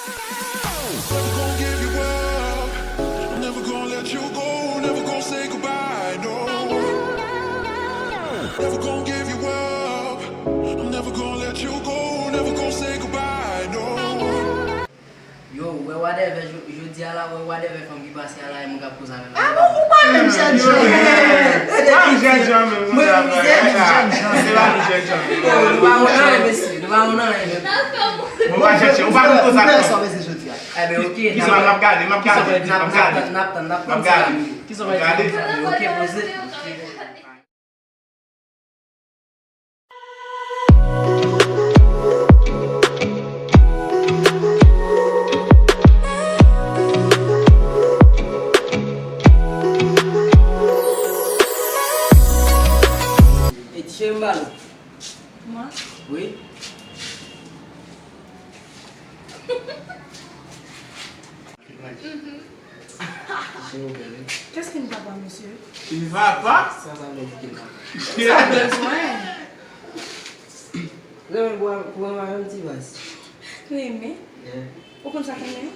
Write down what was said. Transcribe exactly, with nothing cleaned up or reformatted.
Never gonna give you up. I'm never gonna let you go. Never gonna say goodbye, no. Never gonna give you up. I'm never gonna let you go. Never gonna say goodbye, no. Yo, wè whatever, jo- jodi a la, wè whatever fanm ki pase a la, e mwen k ap koze avè l. Ah bon, ou pa menm jènjan. Ou pa menm jènjan menm, ou pa menm jènjan. Se pa menm jènjan. Nou pa konn anyen, mesye, nou pa konn anyen menm. Ou pa jènjan, ou pa konn koze avè l. Enben, ok, kisa n ap gade, n ap gade, n ap gade. N ap tann, n ap tann, n ap tann. N ap gade. Kisa w gade? Ok, poze. E ti cheri m ba nou. Mwen? Wi. Qu'est-ce qui ne va pas, monsieur? Il va pas? Sa, sa vle di ki va. Sa bezwen. Renmen pou, pou renmen yon ti vas. Renmen? Yeah. Ou konn sa k renmen?